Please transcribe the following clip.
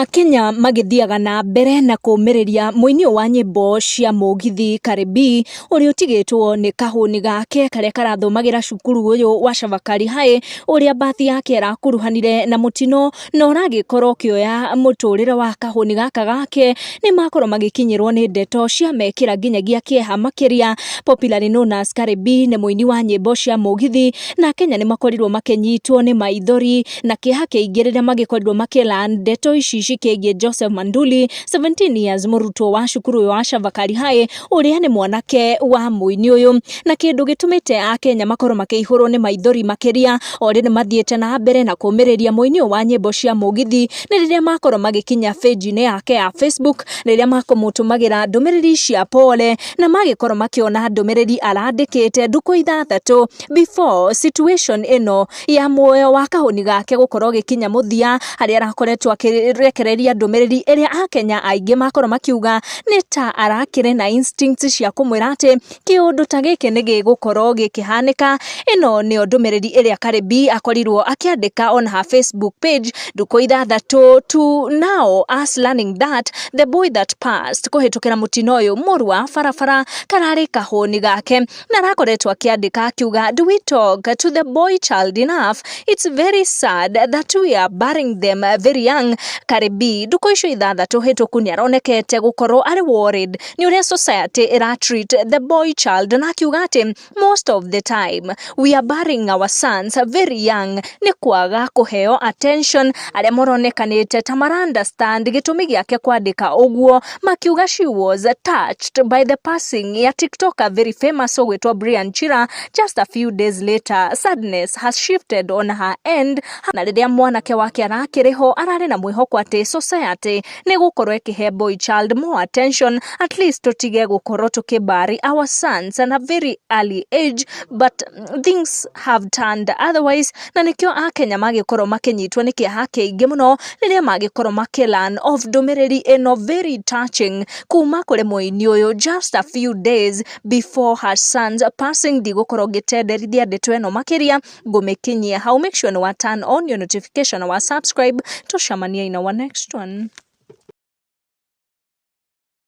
Akenya magĩthiaga na mbere na kũmĩrĩria mũini ũyũ wa nyĩmbo cia mũgithi Cardi B, ũrĩa ũtigĩtwo nĩ kahũni gake karĩa karathomagĩra cukuru ũyũ wa Chavakali High, ũrĩa mbathi yake ĩrakuruhanire na mũtino na ũragĩkorwo ũkĩoya mũtũrĩre wa kahũni gaka gake, nĩ makorwo magĩkinyĩrwo nĩ ndeto cia mekĩra nginyagia kĩeha makĩria. Popularly known as Cardi B nĩ mũini wa nyĩmbo cia mũgithi, na Akenya nĩ makorirwo makĩnyitwo nĩ maithori na kĩeha kĩingĩ rĩrĩa magĩkorirwo makĩla ndeto ici cikĩgiĩ Joseph Manduli, 17 years, mũrutwo wa cukuru ũyũ wa Chavakali High, ũrĩa nĩ mwanake wa mũini ũyũ. Na kĩndũ gĩtũmĩte Akenya makorwo makĩihũrwo nĩ maithori makĩria o rĩrĩ mathiĩte na mbere na kũmĩrĩria mũini ũyũ wa nyĩmbo cia mũgithi nĩ rĩrĩa makorwo magĩkinya page-inĩ yake ya Facebook, rĩrĩa makũmũtũmagĩra ndũmĩrĩri cia pole na magĩkorwo makĩona ndũmĩrĩri arandĩkĩte ndukũ 6 before situation ĩno ya muoyo wa kahũni gake gũkorwo gĩkinya mũthia, harĩa arakoretwo akĩrekereria ndũmĩrĩri ĩrĩa Akenya aingĩ makorwo makiuga nĩ ta arakĩrĩ na instincts cia kũmwĩra atĩ kĩũndũ ta gĩkĩ nĩ gĩgũkorwo gĩkĩhanĩka. Ĩno nĩyo ndũmĩrĩri ĩrĩa Cardi B akorirwo akĩandĩka on her Facebook page ndukũ 6 to now us learning that the boy that passed kũhĩtũkĩra mũtino ũyũ mũru wa barabara kararĩ kahũni gake, na arakoretwo akĩandĩka akiuga, "Do we talk to the boy child enough? It's very sad that we are burying them very young." Cardi B ndukũ icio 6 hĩtũku nĩ aronekete gũkorwo arĩ worried nĩ ũrĩa society ĩra treat the boy child, na akiuga atĩ most of the time we are burying our sons very young nĩ kwaga kũheo attention. Arĩa maronekanĩte ta mara understand gĩtũmi gĩake kwandĩka ũguo makiuga she was touched by the passing ya TikToker very famous ũgwĩtwo Brian Chira just a few days later. Sadness has shifted on her end, na rĩrĩa mwanake wake arakĩrĩ ho ararĩ na mwĩhoko atĩ society nĩ gũkorwo ĩkĩhe boy child more attention, at least tũtige gũkorwo tũkĩbury our sons at a very early age, but things have turned otherwise, na nĩkĩo Akenya magĩkorwo makĩnyitwo nĩ kĩeha kĩingĩ mũno rĩrĩa magĩkorwo makĩlearn of ndũmĩrĩri ĩno very touching kuma kũrĩ mũini ũyũ just a few days before her son's passing. Ndigũkorwo ngĩtenderithia ndeto ĩno makĩria, ngũmĩkinyia hau. Make sure nĩ wa turn on your notification na wa subscribe. Tũcemanie in our next one.